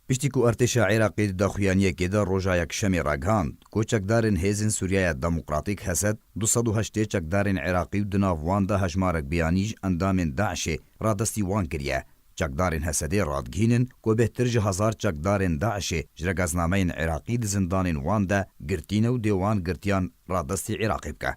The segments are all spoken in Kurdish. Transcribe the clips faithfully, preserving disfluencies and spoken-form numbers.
Piştî ku artêşa Iraqê di daxuyaniyekê de roja Yekşemê ragihand ku çekdarên Hêzên Sûriyaya Demokratîk, HESED, du sed û heştê çekdarên Iraqî û di nav wan de hejmarek biyanî ji endamên DAIŞê radestî wan kiriye. Çekdarên HESEDê radigihînin ku bêhtir ji hezar çekdarên DAIŞê ji regeznameyên Iraqî di zindanên wan de girtî ne û dê wan girtiyan radestî Iraqê bike.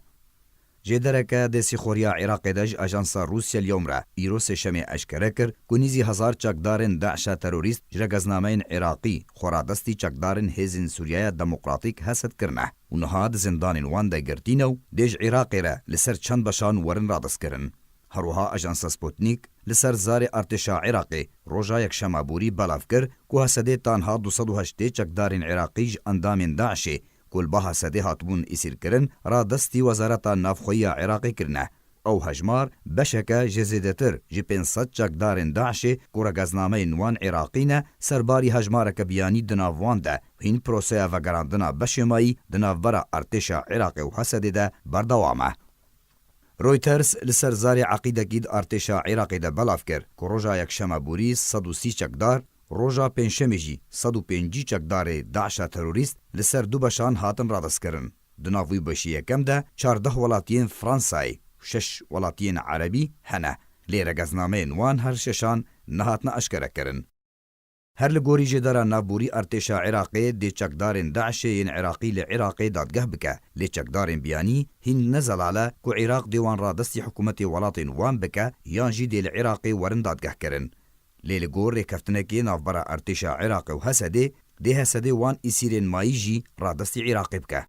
Jêdereke dê sîxoriya Iraqê de ji ajansa Rûsya El-Yewm re îro sêşemê eşkere kir ku nîzî hezar çekdarên DAIŞa terorîst ji regeznameyên Iraqî xwe radestî çekdarên Hêzên Sûriyaya Demokratîk, HESED, kirine û niha di zindanên wan de girtî ne û dê ji Iraqê re li ser çend beşan werin radestkirin. Herwiha ajansa Sputnik li ser zarê artêşa Iraqê roja Yekşema borî belav kir ku HESEDê tanha du sed û heştê çekdarên Iraqî ji endamên DAIŞê ku li ba HESEDê hatibûn îsîrkirin, radestî Wezareta Navxweyî ya Iraqê kirine. Ew hejmar beşeke ji zêdetir ji pênc sed çekdarên DAIŞê ku regeznameyên wan Iraqî ne, serbarî hejmareke biyanî di nav wan de û hîn proseya vegerandina beşêmayî di navbera artêşa Iraqê û HESEDê de berdewam e. Reuters li ser zarê eqîdekî di artêşa Iraqê de belav kir ku roja Yekşema borî sed û sî çekdar, roja Pêncşemê jî sed û pêncî çekdarê DAIŞa terorîst li ser du beşan hatin radestkirin. Di nav wî beşî yekem de çardeh welatiyên Fransayê û şeş welatiyên Erebî hene. Lê regeznameyên wan her şeşan nehatine eşkerekirin. Her li gorî jêdara navborî artêşa Iraqê dê çekdarên DAIŞê yên Iraqî li Iraqê dadgeh bike, lê çekdarên biyanî hîn ne zelal e ku Iraq dê wan radestî hikûmetê welatên wan bike yan jî dê li Iraqê werin dadgehkirin. Lê li gor rêkeftinekê navbera artêşa Iraqê û HESEDê, dê HESEDê wan îsîrên mayî jî radestî Iraqê bike.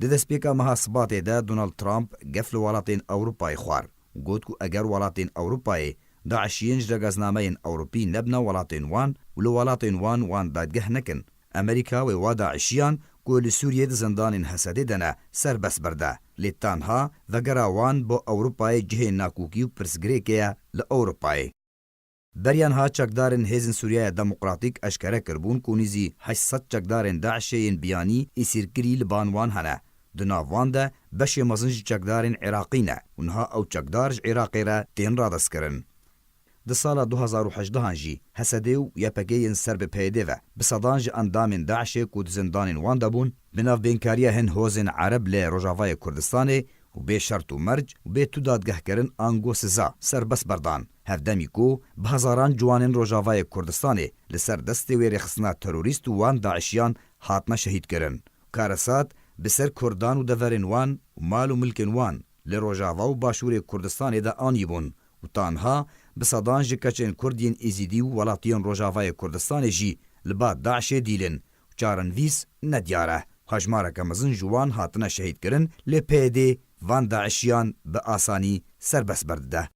Di destpêka meha Sibatê de Donald Trump gef li welatên Ewropayê xwar û got ku eger welatên Ewropayê DAIŞiyên ji regeznameyên Ewropî nebina welatên wan û li welatên wan wan dadgeh nekin, Amerîka wê wa DAIŞiyan ku li Sûriyê di zindanên HESEDê de ne serbest berde. Lê tanha vegera wan bo Ewropayê cihê nakokî û pirsgirêkê ye li Ewropayê. Beriya niha çekdarên Hêzên Sûriyaya Demokratîk eşkere kiribûn ku nîzî heşt sed çekdarên DAIŞê yên biyanî îsîrkirî li ban wan hene. Di nav wan de beşê mezin ji çekdarên Iraqî ne û niha ew çekdar ji Iraqê re tên radestkirin. Di sala du hezar û hejdehan jî HESEDê û YPGê yên ser bi PYDê ve bi sedan ji endamên DAIŞê ku di zindanên wan de bûn, bi navbênkariya hin hozên Ereb li Rojavayê Kurdistanê û bê şert û merc û bê tu dadgehkirin ango siza serbest berdan. Hevdemî ku bi hezaran ciwanên Rojavayê Kurdistanê li ser destê wê rêxistina terorîst û wan DAIŞiyan hatine şehîdkirin. Karesat bi ser Kurdan û deverên wan û mal û milkên wan li Rojava û Başûrê Kurdistanê de anîbûn û tanha bi sedan ji keçên Kurd yên Êzîdî û welatiyên Rojavayê Kurdistanê jî li ba DAIŞê dîl in û çarenivîs nediyar e. Hejmareke mezin ji wan hatine şehîdkirin, lê PYDê van DAIŞiyan bi asanî serbest berdide.